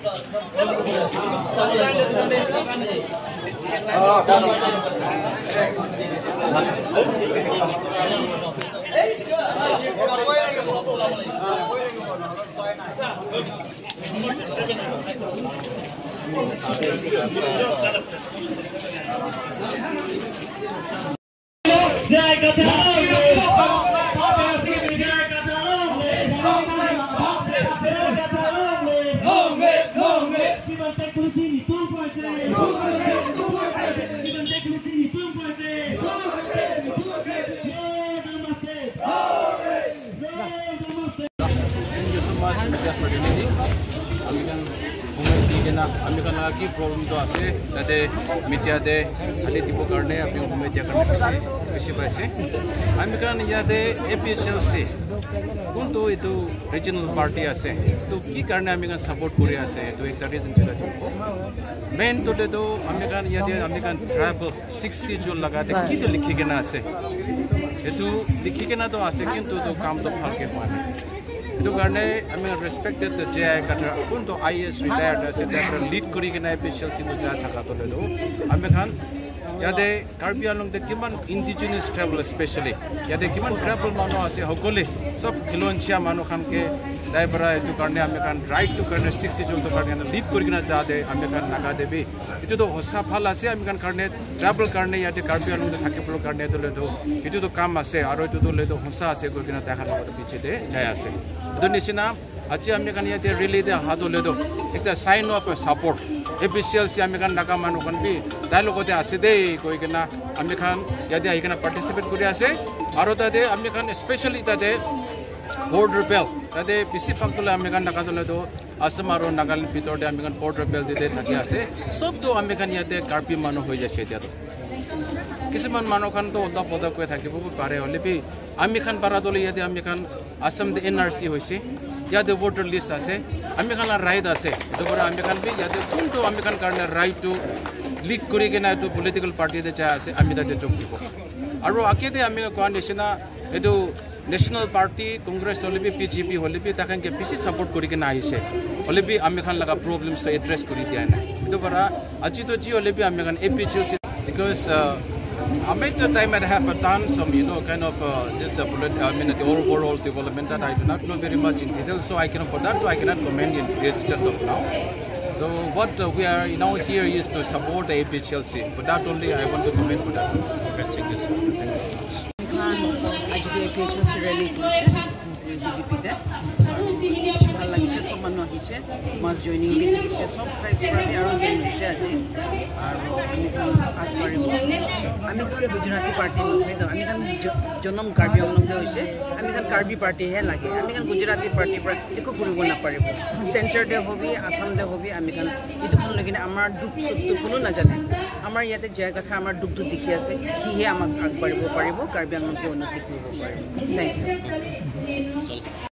Thank you so much, media fraternity. আমি খান আমি খান কি প্ৰব্লেমটো আছে তাতে মিডিয়াতে খালি দিবৰ কাৰণে আপুনি সোমাই দিয়াৰ কাৰণে বেছি বেছি পাইছে। আমি কাৰণ ইয়াতে এপিএইচএলচি কোনটো এইটো ৰিজনেল পাৰ্টি আছে, এইটো কি কাৰণে আমি ছাপৰ্ট কৰি আছে, এইটো একটা ৰিজন মেইনটোতেতো আমি কাৰণ ইয়াতে আমি কাৰণ ট্ৰাইবেল ছিক্স চিজুল লগাতে কিটো লিখি কেনে আছে, এইটো লিখি কেনেতো আছে, কিন্তু কামটো ভালকৈ হোৱা নাই। সেইটো কাৰণে আমি ৰেচপেক্টেড জে আই কাঠাৰ কোনটো আইএএছ ৰিটায়াৰ্ড আছে, তাৰ পৰা লিড কৰি কিনে এপিএইচএলচিটো যাই থকাটো আমি খান ইয়াতে কাৰ্বি আংলংতে কিমান ইণ্ডিজিনিয়াছ ট্ৰাইবেল, স্পেচিয়েলি ইয়াতে কিমান ট্ৰাইবেল মানুহ আছে, সকলোৱে চব খিলঞ্জীয়া মানুহখানকে তাইৰ পৰা এইটো কাৰণে আমি খান ৰাইটটোৰ কাৰণে ছিক্স চিজুলটোৰ কাৰণে লিড কৰি কিনে যাতে আমি খান নাগা দেৱী এইটোতো সঁচা ভাল আছে। আমি খান কাৰণে ট্ৰাইবেল কাৰণে ইয়াতে কাৰ্বি আংলংতে থাকিবৰ কাৰণে এইটো এইটোতো কাম আছে আৰু এইটোতো এইটো সঁচা আছে কৈ কিনে তেখেতৰ লগত পিছতে যাই আছে। এইটো নিচিনা আজি আমি খান ইয়াতে ৰেলীতে অহাটো একটা চাইন অফ ছাপৰ্ট এপিএইচএলচি আমি খান নাগা মানুহখন বি তাইৰ লগতে আছে দেই কৈ কিনে আমি খান ইয়াতে আহি কিনে পাৰ্টিচিপেট কৰি আছে। আৰু তাতে আমি খান স্পেচিয়েলি তাতে বৰ্ডাৰ বেল্ট তাতে বেছিভাগ তোলে আমি খান নাগা তোলেতো আসাম আৰু নাগালেণ্ড ভিতৰতে আমি খান বৰ্ডাৰ বেল্ট থাকি আছে, চবটো আমি খান ইয়াতে কাৰ্বি মানুহ হৈ যাইছে। এতিয়াতো কিছুমান মানুহখানতো ওলটা পলটাকৈ থাকিব পাৰে, হ'লে বি আমি খান পাৰাটোলে ইয়াতে আমি খান আসামতে এনআৰচি হৈছে, ইয়াতে ভোটাৰ লিষ্ট আছে, আমি খান ৰাইট আছে। এইটো পৰা আমি খান বি ইয়াতে কোনটো আমি খান কাৰণে ৰাইটটো লিক কৰি কিনে এইটো পলিটিকেল পাৰ্টিতে যাই আছে, আমি তাতে যোগ দিব। আৰু আগতে আমি কোৱা নিচিনা এইটো নেশ্যনেল পাৰ্টি কংগ্ৰেছ হ'লে বি বিজেপি হ'লে বি তাখানকে বেছি ছাপৰ্ট কৰি কিনে আহিছে, হ'লে বি আমি খান লগা প্ৰব্লেমছ এড্ৰেছ কৰি দিয়া নাই। সেইটো পৰা আজিতো যি হ'লে বি আমি খান APHLC because I made the time I have done some, kind of this, I mean, the overall development that I do not know very much in detail, so I cannot, for that, I cannot comment in it just of now. So what we are now here is to support the APHLC. For that only, I want to comment for that. Okay, thank you so much. Thank you so much. আজি APHLC rally কৰিছে জিডিপিতে, ভাল লাগিছে, চব মানুহ আহিছে, মাছ joining B থাকিছে, চব ঠাইৰ পৰা আৰু জইন হৈছে আজি। আৰু আমি আগবাঢ়িব, আমি গুজৰাটী পাৰ্টি নহয়, আমি খান জনম কাৰ্বি আংলংতে হৈছে, আমি খান কাৰ্বি পাৰ্টিহে লাগে, আমি খান গুজৰাটী পাৰ্টিৰ পৰা একো কৰিব নাপাৰিব। চেণ্টাৰতে হবি আসামতে হবি আমি খান এইটোখন লৈ কিনে আমাৰ দুখ চুখটো কোনো নাজানে। আমাৰ ইয়াতে জয় কথা আমাৰ দুখটো দেখি আছে, সিহে আমাক আগবাঢ়িব পাৰিব, কাৰ্বি আংলংকে উন্নতি কৰিব পাৰিব। Thank you.